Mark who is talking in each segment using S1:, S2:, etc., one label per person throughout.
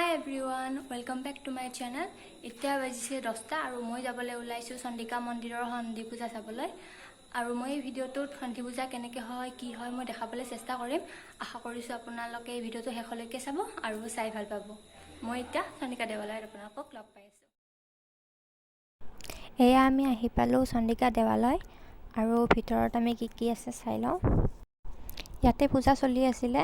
S1: Everyone, welcome back to my channel. এতিয়া বাজিছে 10টা আৰু মই যাবলৈ ওলাইছোঁ চণ্ডিকা মন্দিৰৰ সন্ধি পূজা চাবলৈ। আৰু মই এই ভিডিঅ'টোত সন্ধি পূজা কেনেকৈ হয়, কি হয়, মই দেখাবলৈ চেষ্টা কৰিম। আশা কৰিছোঁ আপোনালোকে এই ভিডিঅ'টো শেষলৈকে চাব আৰু চাই ভাল পাব। মই এতিয়া চণ্ডিকা দেৱালয়ত আপোনালোকক লগ পাই আছোঁ। এয়া আমি আহি পালোঁ চণ্ডিকা দেৱালয় আৰু ভিতৰত আমি কি কি আছে চাই লওঁ। ইয়াতে পূজা চলি আছিলে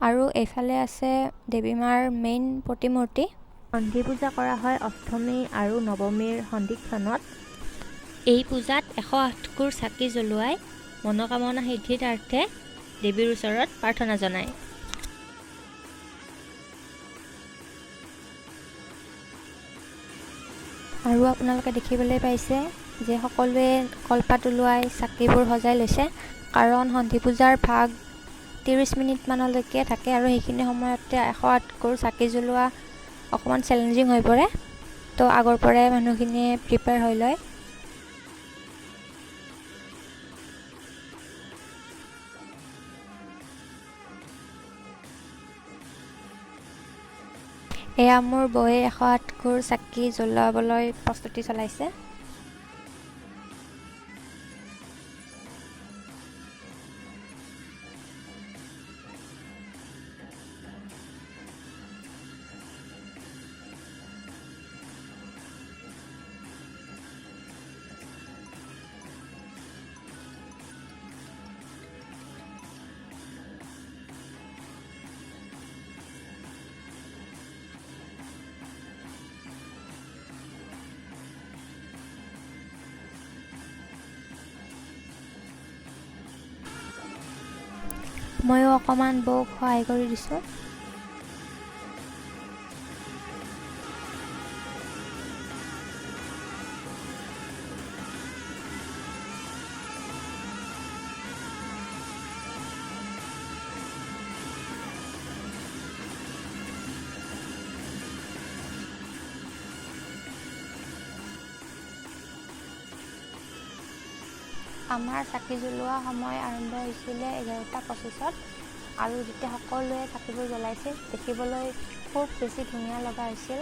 S1: আৰু এইফালে আছে দেৱী মাৰ মেইন প্ৰতিমূৰ্তি। সন্ধি পূজা কৰা হয় অষ্টমী আৰু নৱমীৰ সন্ধিক্ষণত। এই পূজাত 108 কোৰ চাকি জ্বলোৱাই মনোকামনা সিদ্ধিৰ দেৱীৰ ওচৰত প্ৰাৰ্থনা জনায়। আৰু আপোনালোকে দেখিবলৈ পাইছে যে সকলোৱে কলপাত ওলোৱাই চাকিবোৰ সজাই লৈছে, কাৰণ সন্ধি পূজাৰ ভাগ 30 মিনিটমানলৈকে থাকে আৰু সেইখিনি সময়তে 108 কোৰ চাকি জ্বলোৱা অকণমান চেলেঞ্জিং হৈ পৰে। তো আগৰ পৰাই মানুহখিনিয়ে প্ৰিপেয়াৰ হৈ লয়। এয়া মোৰ বৌয়ে 108 কোৰ চাকি জ্বলাবলৈ প্ৰস্তুতি চলাইছে। ময়ো অকণমান বৌক সহায় কৰি দিছোঁ। আমাৰ চাকি জ্বলোৱা সময় আৰম্ভ হৈছিলে 11টা 25ত আৰু যেতিয়া সকলোৱে চাকিবোৰ জ্বলাইছিল, দেখিবলৈ খুব বেছি ধুনীয়া লগা হৈছিল।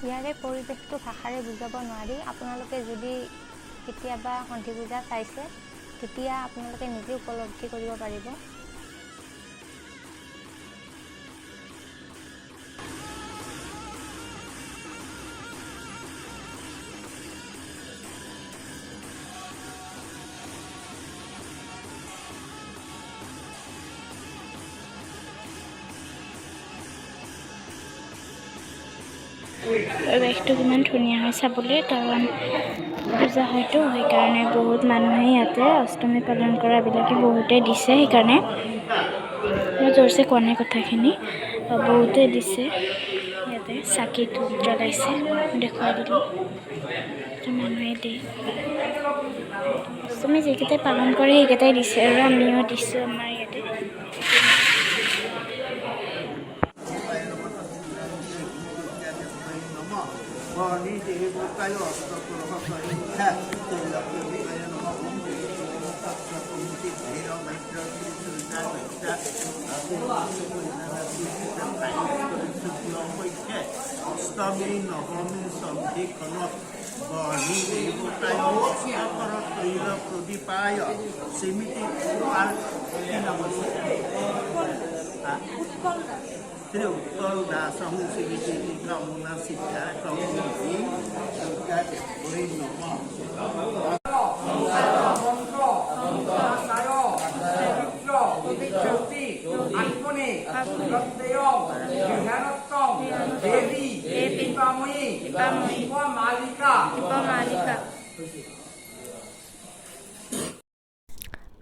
S1: ইয়াৰে পৰিৱেশটো ভাষাৰে বুজাব নোৱাৰি। আপোনালোকে যদি কেতিয়াবা সন্ধি পূজা চাইছে, তেতিয়া আপোনালোকে নিজে উপলব্ধি কৰিব পাৰিব।
S2: পৰিৱেশটো কিমান ধুনীয়া হয় চাবলৈ, কাৰণ পূজা হয়তো, সেইকাৰণে বহুত মানুহে ইয়াতে অষ্টমী পালন কৰাবিলাকে বহুতে দিছে। সেইকাৰণে মই জোৰছে কোৱা নাই কথাখিনি। বহুতে দিছে ইয়াতে, চাকি ধূপ জ্বলাইছে, দেখুৱাই দিলোঁ। মানুহে দিয়ে। অষ্টমী যিকেইটাই পালন কৰে, সেইকেইটাই দিছে আৰু আমিও দিছোঁ আমাৰ ইয়াতে।
S3: দেৱতায় অষ্টগ্ৰহ তৈলদেৱতায় নমঃ। ওম অষ্টমী নৱমী সন্ধিক্ষণত বহ্নি দেৱতায় অষ্টকৰ তৈল প্ৰদীপায় শ্ৰীমতী কি নাম আছে? শ্ৰী উৎকল দাস শ্ৰীমতী কামনা সিদ্ধাৰ্থ দুৰ্গা দেৱী নমঃ।
S4: পবিত্ৰ আত্মনে দেৱী কৃপাময়ী দীপমালিকা।
S2: দীপমালিকা।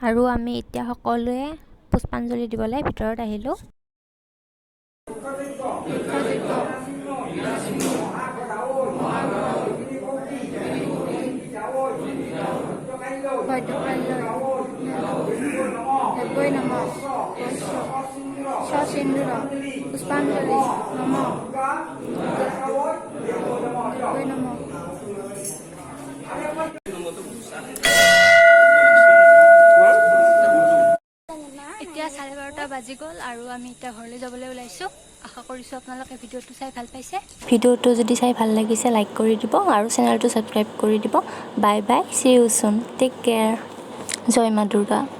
S1: আৰু আমি এতিয়া সকলোৱে পুষ্পাঞ্জলি দিবলৈ ভিতৰত আহিলোঁ।
S2: দেৱৈ নমঃ। সসিন্দুৰ পুষ্পাঞ্জলি নমঃ। দেৱৈ নমঃ।
S1: এটা বাজি গ'ল আৰু আমি এতিয়া ঘৰলৈ যাবলৈ ওলাইছোঁ। আশা কৰিছোঁ আপোনালোকে ভিডিঅ'টো চাই ভাল পাইছে। ভিডিঅ'টো যদি চাই ভাল লাগিছে, লাইক কৰি দিব আৰু চেনেলটো ছাবস্ক্ৰাইব কৰি দিব। Bye bye, see you soon, take care. Joy মা দুৰ্গা।